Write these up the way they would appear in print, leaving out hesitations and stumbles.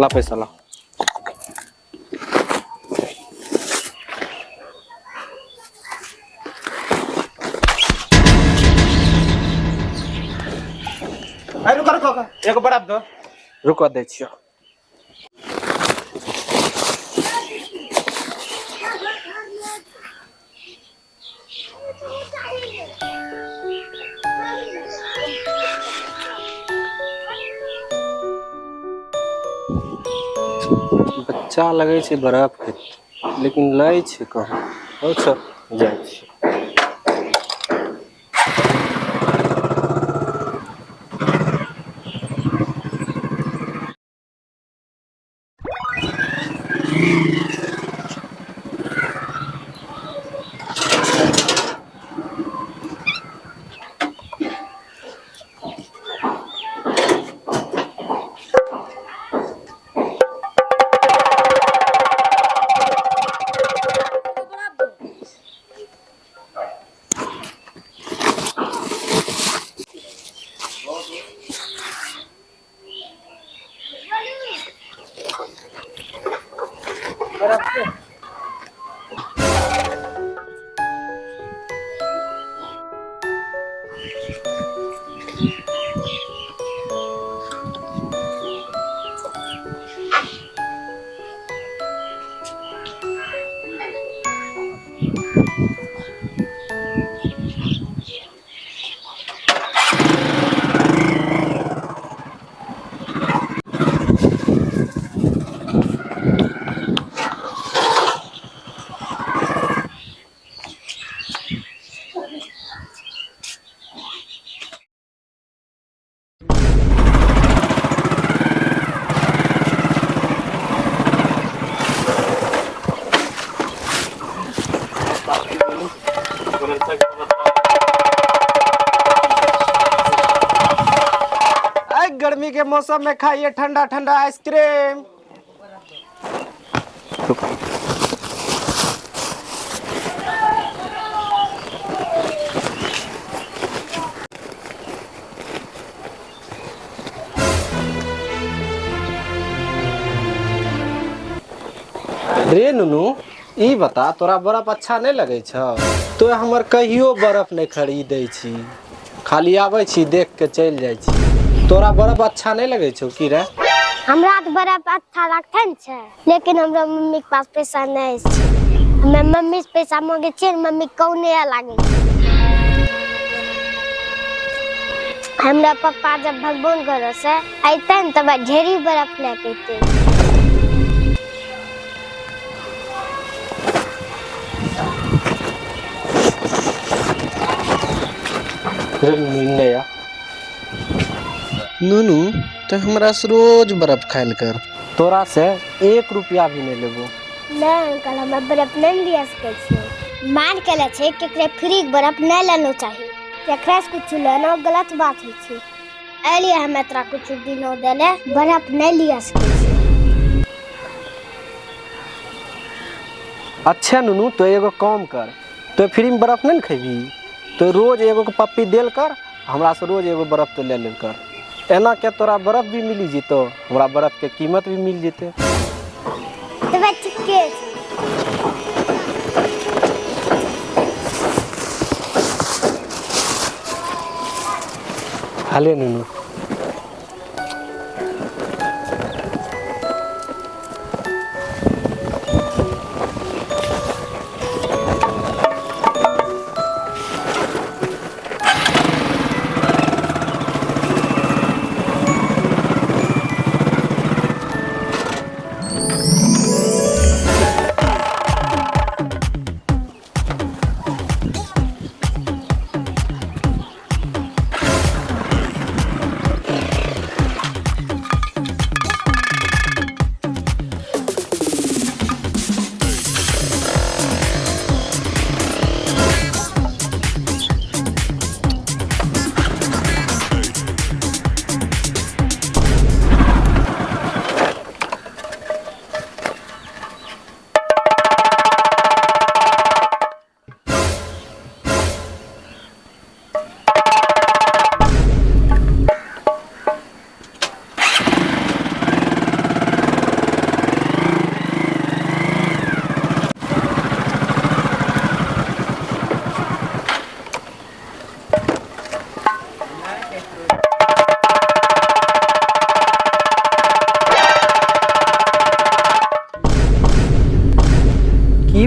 ला पैसा ला। अरे रुको रुको रुको, एगो बर्फ दो। रुको, दै छियो। बच्चा लगै छै बर्फ खेतै, लेकिन लै छै कहाँ? अच्छा, जाइ छी। गर्मी के मौसम में खाइए ठंडा ठंडा आइसक्रीम। रे नुनू, ई बता, तोरा बर्फ अच्छा नहि लगै छौ? तो हमर कहियो बर्फ नहि खरीदै छी, खाली आबै छी, देख के चलि जाइ छी। तोरा बर्फ अच्छा नहि लगै छौ की रे? हमरा तऽ बर्फ अच्छा लगते ने छै, लेकिन हमरा मम्मी के पास पैसा नहि छै। हमे मम्मी से पैसा मांगे छियै ने, मम्मी कौने लागै छै। हमरा पप्पा जब भगवान घर से अयतै ने, तब ढेरी बर्फ लए के अयतै। रे नुनू, नहि आ। नुनू, तो हमरा से रोज बर्फ खायल कर। तोरा से एक रुपया भी नहि लेबो। नहि अंकल, हमरा बर्फ नहि लिया सकै छियै। मान के ले छै केकरे फ्री के बर्फ नहि लेना चाही। केकरा से कुछ लेना गलत बात होइ छै। एहि लिए हमे तोरा कुछ बिनो देले बर्फ नहि लिया सकै छियै। अच्छा नुनू, तो एगो काम कर, तो फ्री में बर्फ नहीं ने खेबी, तो रोज एगो के पप्पी देल कर, हमरा से रोज एगो बर्फ तो ले लेल कर। एना के तोरा बर्फ भी मिली जेतो, हमरा बर्फ के कीमत भी मिल जेते। तब ठीके छै। हले नुनू।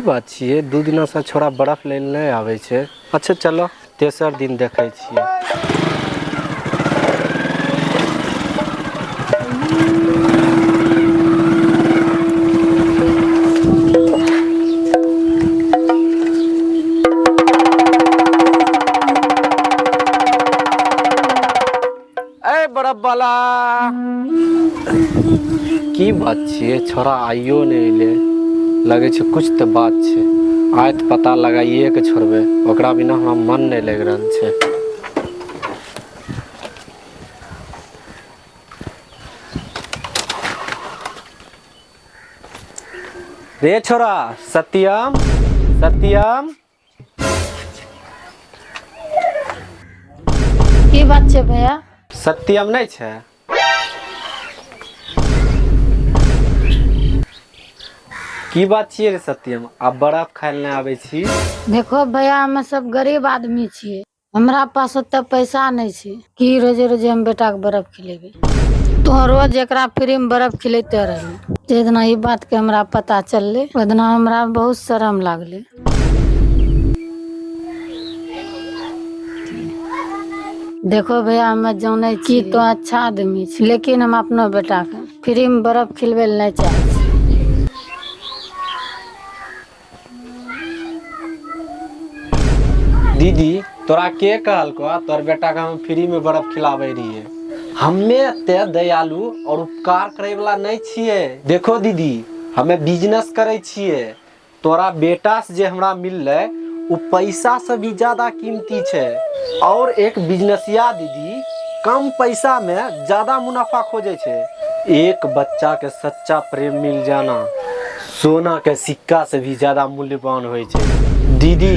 बात छियै, 2 दिनासँ छोड़ा बर्फ लै लए नहि आबै छै। अच्छा चलो तेसर दिन देखै छियै। ए बर्फ वाला, की बात छियै, छोड़ा आइयो नहि अयलै, लगै छै कुछ तऽ बात छै। आइ तऽ पता लगाइए के छोड़बै, ओकरा बिना हमरा मन नहि लागि रहल छै। रे छोरा सत्यम, सत्यम, की बात छै भैया? सत्यम नहि छै? की बात छियै रे सत्यम, आब बर्फ खाय लए नहि आबै छी? देखो भैया, हम सब गरीब आदमी छियै, हमरा पास ओते पैसा नहि छै कि रोजे रोजे हम बेटाके बर्फ खिलेबै। तो रोज एकरा फ्री में बर्फ खिलैते रहली। जे दिना ई बात के हमरा पता चललै ओहि दिना हमरा बहुत शरम लागलै। देखो भैया, हमे जानै छी तो अच्छा आदमी छी, लेकिन हम अपनो बेटाके फ्री में बर्फ खिलबै लए नहि चाहै छी। दीदी, तोरा के कहलको तोर बेटा के हम फ्री में बर्फ खिलाबै रहियै? हमे एते दयालु और उपकार करे वाला नहीं छियै। देखो दीदी, हमे बिजनेस करे छियै। तोरा बेटा से जे हमरा मिललै ओ पैसा से भी ज्यादा कीमती छै। और एक बिजनेसिया दीदी कम पैसा में ज्यादा मुनाफा खोजे छै। एक बच्चा के सच्चा प्रेम मिल जाना सोना के सिक्का से भी ज्यादा मूल्यवान होइ छै। दीदी,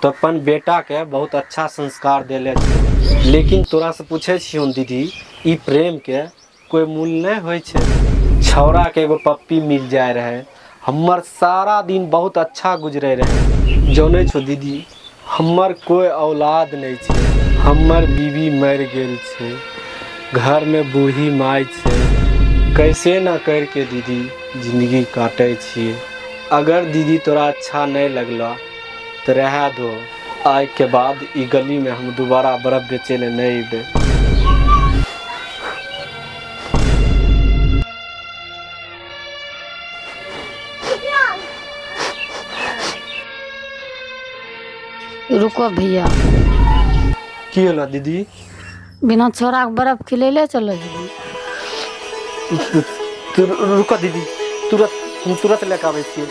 तो अपन बेटा के बहुत अच्छा संस्कार देले छै, लेकिन तोरा से पूछे छियौ दीदी, ई प्रेम के कोई मूल्य नहीं होइ छै। छौड़ा के एगो पप्पी मिल जाय रहे, हमर सारा दिन बहुत अच्छा गुजरे रहे। जानै छो दीदी, हमर कोई औलाद नहीं छै, हमर बीवी मरि गेल छै, घर में बूढ़ी माय छै। कैसे ना करके दीदी जिंदगी काटे छियै। अगर दीदी तोरा अच्छा नहीं लगला तो रह दो, आइ के बाद ई गली में हम दोबारा बर्फ बेचे ले नहीं अयबै। रुको भैया। की होला दीदी? बिना छोड़ा के बर्फ खिलेले चलो जेबै। रुको दीदी, तुरंत हम तुरंत लेके आबै छियै।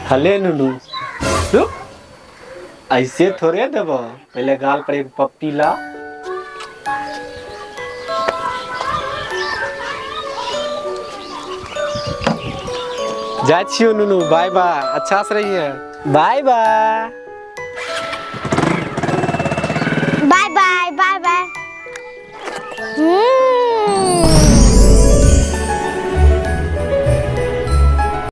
हले नुनू, रुक, ऐसे थोड़े देबो, पहले गाल पर एक पप्पी ला। जाइ छियौ नुनू, बाय बाय, अच्छा से रहिए, बाय बाय।